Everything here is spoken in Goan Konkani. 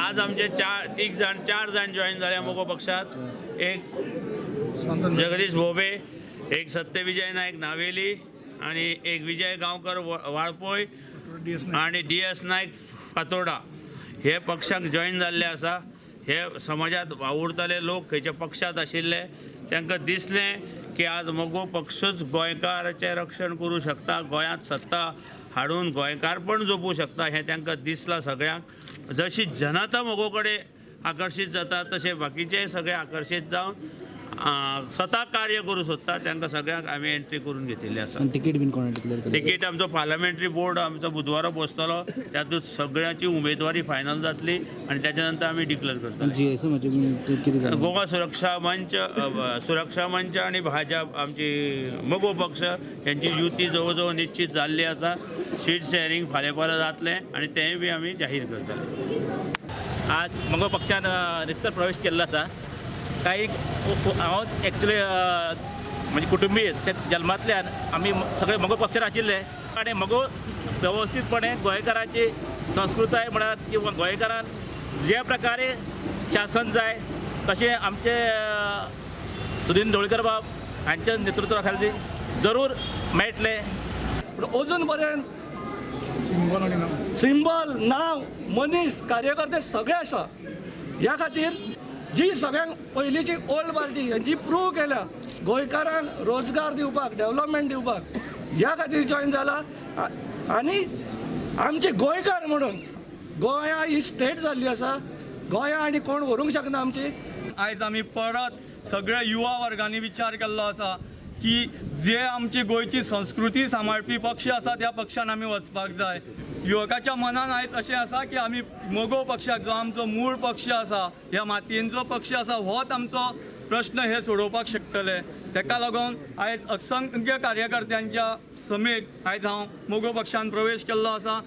आज आमचे चार तीग जाण चार जाण जॉईन जाले मगो पक्षात. एक जगदीश भोबे, एक सत्यविजय नायक नावेली आणि एक विजय गांवकर वाळपोय आणि डी एस नायक फातोर्डा हे पक्षाक जॉईन जाल्ले आसा. हे समाजात वावुरताले लोक खंयच्या पक्षात आशिल्ले, तांकां दिसलें की आज मगो पक्षूच गोंयकाराचें रक्षण करूं शकता, गोंयांत सत्ता हाडून गोंयकारपण जपूं शकता हें तांकां दिसलां सगळ्यांक. जशी जनता मगो कडेन आकर्शीत जाता तशें बाकीचेय सगळे आकर्शीत जावन स्वता कार्य करूं सोदता. तांकां सगळ्यांक आमी एंट्री करून घेतिल्ली आसा. आनी तिकीट बीन कोणा डिक्लेअर केली? तिकीट आमचो पार्लमेंटरी बोर्ड आमचो बुधवारा बसतलो, तातूंत सगळ्यांची उमेदवारी फायनल जातली आनी त्याच्या नंतर आमी डिक्लेअर करतले. जी एस एमाचे बीन ते कितें जालें? गोवा सुरक्षा मंच, सुरक्षा मंच आनी भाजप, आमची मगो पक्ष यांची युती जवळ जवळ निश्चित जाल्ली आसा. सीट शेअरिंग फाल्यां परां जातलें आनी तेंय बी आमी जाहीर करतले. आज मगो पक्षान रितसर प्रवेश केल्लो आसा. काही हांव एक्चुली म्हणजे कुटुंबीय जल्मांतल्यान आमी सगळे मगो पक्षान आशिल्ले आनी मगो वेवस्थीतपणे गोंयकारांची संस्कृताय म्हणात किंवा गोंयकारान जे प्रकारे शासन जाय तशें आमचे सुदिन ढवळीकर बाब हांच्या नेतृत्वा खाली जरूर मेळटलें. पूण अजून पर्यंत सिंबल, नांव, मनीस, कार्यकर्ते सगळे आसा. ह्या खातीर जी सगळ्यांक पयलींची ओल्ड पार्टी हेंची प्रूव केल्या गोंयकारांक रोजगार दिवपाक, डेवलपमेंट दिवपाक, ह्या खातीर जॉयन जाला. आनी आमचे गोंयकार म्हणून गोंया ही स्टेट जाल्ली आसा, गोंया आनी कोण व्हरूंक शकना आमची. आयज आमी परत सगळ्या युवा वर्गांनी विचार केल्लो आसा की जे आमची गोंयची संस्कृती सांबाळपी पक्ष आसा त्या पक्षान आमी वचपाक जाय. युवकाच्या मनान आयज अशें आसा की आमी मगो पक्षाक, जो आमचो मूळ पक्ष आसा, ह्या मातयेंचो पक्ष आसा, होच आमचो प्रश्न हे सोडोवपाक शकतले. तेका लागून आयज असंख्य कार्यकर्त्यांच्या समेत आयज हांव मगो पक्षान प्रवेश केल्लो आसा.